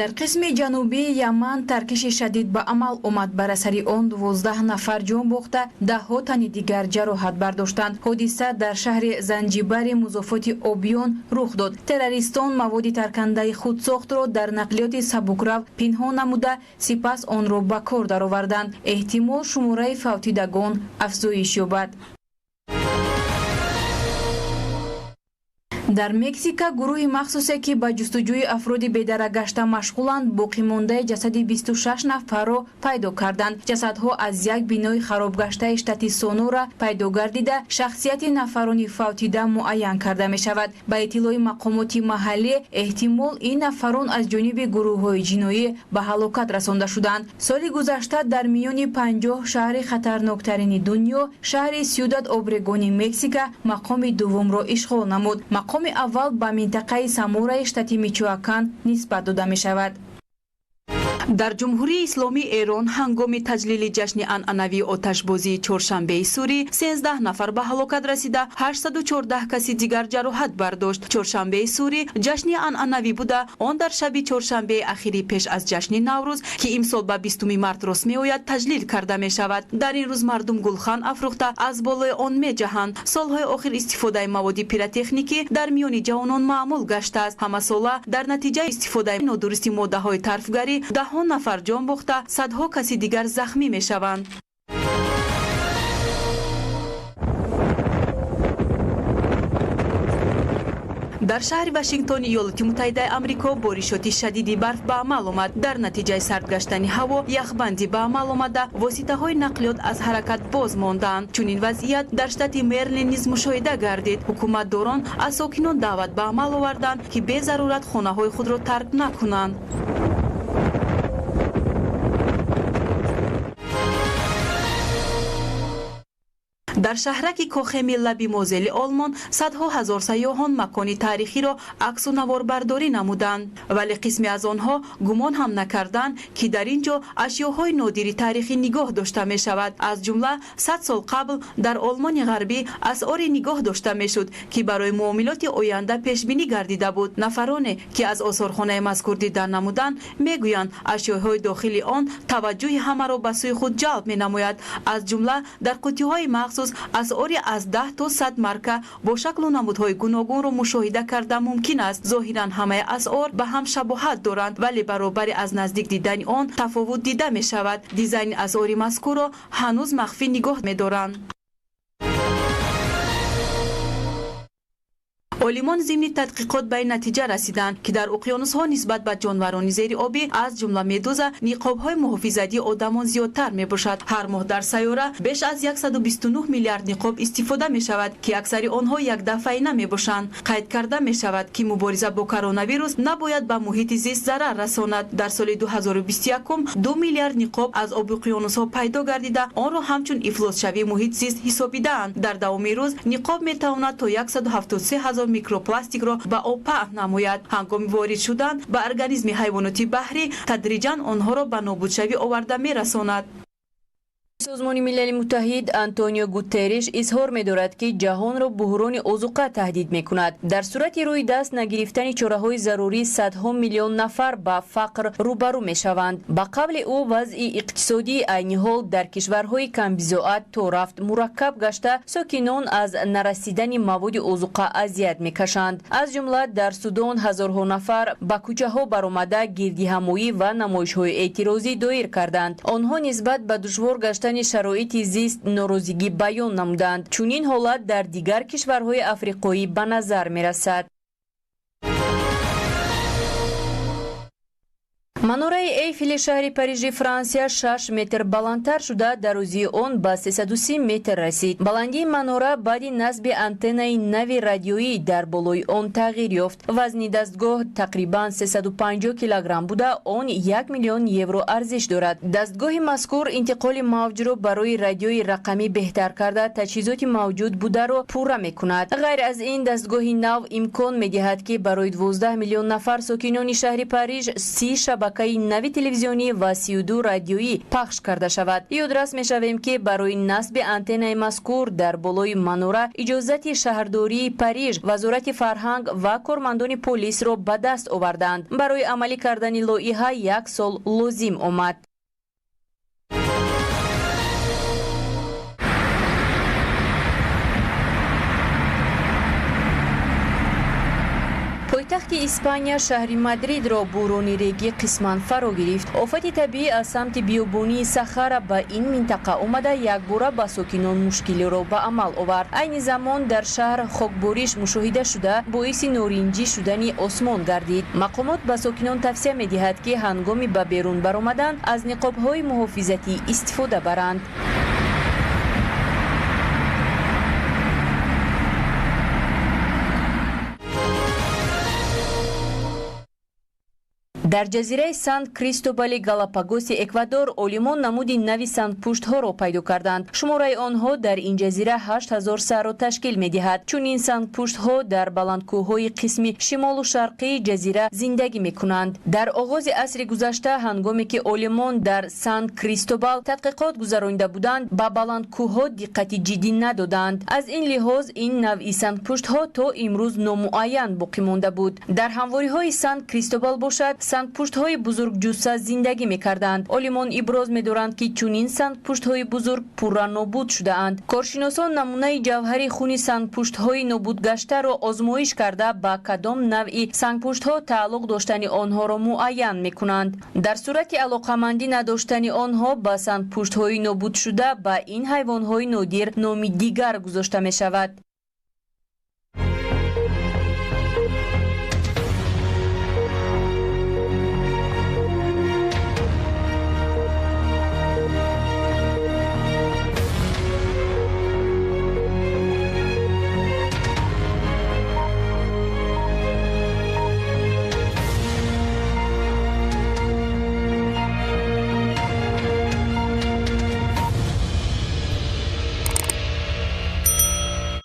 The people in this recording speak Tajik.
Дар қисми ҷанубии Яман таркиши шадид ба амал омад. Бар асари он 12 нафар ҷон бохта, даҳҳо тани дигар ҷароҳат бардоштанд. Ҳодиса дар шаҳри Занҷибари музофоти Обиён рух дод. Террористон маводи таркандаи худсохтро дар нақлиёти сабукрав пинҳон намуда, сипас онро ба кор дароварданд. Эҳтимол, шумораи фавтидагон афзоиш ёбад. Дар Мексика гурӯҳи махсусе, ки ба ҷустуҷӯи афроди бедаракгашта машғуланд, боқимондаи ҷасади 26 нафарро пайдо карданд. Ҷасадҳо аз як бинои харобгаштаи штати Сонора пайдо гардида, шахсияти нафарони фавтида муайян карда мешавад. Ба иттилои мақомоти маҳаллӣ, эҳтимол, ин нафарон аз ҷониби гурӯҳҳои ҷиноӣ ба ҳалокат расонда шуданд. Соли гузашта дар миёни 50 шаҳри хатарноктарини дунё шаҳри Сюдад Обрегони Мексика мақоми дуввумро ишғол намуд. Мақоми аввал ба минтақаи Самораи штати Мичоакан нисбат дода мешавад. Дар Ҷумҳурии Исломии Эрон ҳангоми таҷлили ҷашни анъанавии оташбозии Чоршанбеи Сурӣ 13 нафар ба ҳалокат расида, 814 каси дигар ҷароҳат бардошт. Чоршанбеи Сурӣ ҷашни анъанавӣ буда, он дар шаби чоршанбеи ахирӣ пеш аз ҷашни Наврӯз, ки имсол ба 20 март рост меояд, таҷлил карда мешавад. Дар ин рӯз мардум гулхан афрӯхта, аз болои он меҷаҳанд. Солҳои охир истифодаи маводи пиротехникӣ дар миёни ҷавонон маъмул гаштааст. Ҳамасола дар натиҷаи истифодаи нодурусти моддаҳои тарфгарӣ даҳҳо нафар ҷон бохта, садҳо каси дигар захмӣ мешаванд. Дар шаҳри Вашингтони Иёлоти Муттаҳидаи Амрико боришоти шадиди барф ба амал омад. Дар натиҷаи сард гаштани ҳаво яхбандӣ ба амал омада, воситаҳои нақлиёт аз ҳаракат боз монданд. Чунин вазъият дар штати Мерлин низ мушоҳида гардид. Ҳукуматдорон аз сокинон даъват ба амал оварданд, ки безарурат хонаҳои худро тарк накунанд. Дар шаҳраки Кохеми лаби Мозели Олмон садҳо ҳазор сайёҳон макони таърихиро аксу наворбардорӣ намуданд, вале қисме аз онҳо гумон ҳам накарданд, ки дар ин ҷо ашёҳои нодири таърихӣ нигоҳ дошта мешавад. Аз ҷумла, 100 сол қабл дар Олмони Ғарбӣ асъоре нигоҳ дошта мешуд, ки барои муомилоти оянда пешбинӣ гардида буд. Нафароне, ки аз осорхонаи мазкур дидан намуданд, мегӯянд, ашёҳои дохили он таваҷҷӯҳи ҳамаро ба сӯи худ ҷалб менамояд. Аз ҷумла, дар қуттиҳои махсус асъори аз 10 то 100 марка бо шаклу намудҳои гуногунро мушоҳида карда мумкин аст. Зоҳиран ҳамаи асъор ба ҳам шабоҳат доранд, вале баробари аз наздик дидани он тафовут дида мешавад. Дизайни асъори мазкурро ҳанӯз махфӣ нигоҳ медоранд. Олимон зимни тадқиқот ба ин натиҷа расиданд, ки дар уқёнусҳо нисбат ба ҷонварони зериобӣ, аз ҷумла медуза, ниқобҳои муҳофизатии одамон зиёдтар мебошад. Ҳар моҳ дар сайёра беш аз 129 миллиард ниқоб истифода мешавад, ки аксари онҳо якдафъаина мебошанд. Қайд карда мешавад, ки мубориза бо коронавирус набояд ба муҳити зист зарар расонад. Дар соли 2021 2 миллиард ниқоб аз оби уқёнусҳо пайдо гардида, онро ҳамчун ифлосшавии муҳит зист ҳисобидаанд. Дар давоми рӯз ниқоб метавонад то 173 ҳазор микропластикро ба об паҳн намояд. Ҳангоми ворид шудан ба организми ҳайвоноти баҳрӣ тадриҷан онҳоро ба нобудшавӣ оварда мерасонад. Созмони Милали Муттаҳид Антонио Гутерриш изҳор медорад, ки ҷаҳонро буҳрони озуқа таҳдид мекунад. Дар сурати рӯи даст нагирифтани чораҳои зарурӣ, садҳо миллион нафар ба фақр рӯбарӯ мешаванд. Ба қавли ӯ, вазъи иқтисодии айни ҳол дар кишварҳои камбизоат то рафт мураккаб гашта, сокинон аз нарасидани маводи озуқа азият мекашанд. Аз ҷумла, дар Судон ҳазорҳо нафар ба кӯчаҳо баромада, гирдиҳамоӣ ва намоишҳои эътирозӣ доир карданд. Онҳо нисбат ба душвор гаштани шароити зист норозигӣ баён намуданд. Чунин ҳолат дар дигар кишварҳои африқоӣ ба назар мерасад. Манораи Эйфели шаҳри Парижи Франсия 6 метр баландтар шуда, дарозии он ба 330 метр расид. Баландии манора баъди насби антеннаи нави радиоӣ дар болои он тағйир ёфт. Вазни дастгоҳ тақрибан 350 килограмм буда, он 1 миллион евро арзиш дорад. Дастгоҳи мазкур интиқоли мавҷро барои радиои рақамӣ беҳтар карда, таҷҳизоти мавҷуд бударо пурра мекунад. Ғайр аз ин, дастгоҳи нав имкон медиҳад, ки барои 12 миллион нафар сокинони шаҳри Париж 30 шабака шабакаи нави телевизионӣ ва 32 радиоӣ пахш карда шавад. Ёдрас мешавем, ки барои насби антеннаи мазкур дар болои манора иҷозати шаҳрдории Париж, Вазорати фарҳанг ва кормандони полисро ба даст оварданд. Барои амалӣ кардани лоиҳа як сол лозим омад. Пойтахти Испания, шаҳри Мадридро бӯрони регӣ қисман фаро гирифт. Офати табиӣ аз самти биёбонии Сахара ба ин минтақа омада, якбора ба сокинон мушкилиро ба амал овард. Айни замон дар шаҳр хокбориш мушоҳида шуда, боиси норинҷӣ шудани осмон гардид. Мақомот ба сокинон тавсия медиҳад, ки ҳангоми ба берун баромадан аз ниқобҳои муҳофизатӣ истифода баранд. Дар ҷазираи Сан Кристобали Галапагоси Эквадор олимон намуди нави сангпуштҳоро пайдо карданд. Шумораи онҳо дар ин ҷазира 8000 сарро ташкил медиҳад. Чунин сангпуштҳо дар баландкӯҳҳои қисми шимолу шарқии ҷазира зиндагӣ мекунанд. Дар оғози асри гузашта, ҳангоме ки олимон дар Сан Кристобал тадқиқот гузаронида буданд, ба баландкӯҳҳо диққати ҷиддӣ надоданд. Аз ин лиҳоз ин навъи сангпуштҳо то имрӯз номуайян боқӣ монда буд. Дар ҳамвориҳои Сан Кристобал бошад, сангпуштҳои бузургҷусса зиндагӣ мекарданд. Олимон иброз медоранд, ки чунин сангпуштҳои бузург пурра нобуд шудаанд. Коршиносон намунаи ҷавҳари хуни сангпуштҳои нобудгаштаро озмоиш карда, ба кадом навъи сангпуштҳо тааллуқ доштани онҳоро муайян мекунанд. Дар сурати алоқамандӣ надоштани онҳо ба сангпуштҳои нобудшуда, ба ин ҳайвонҳои нодир номи дигар гузошта мешавад.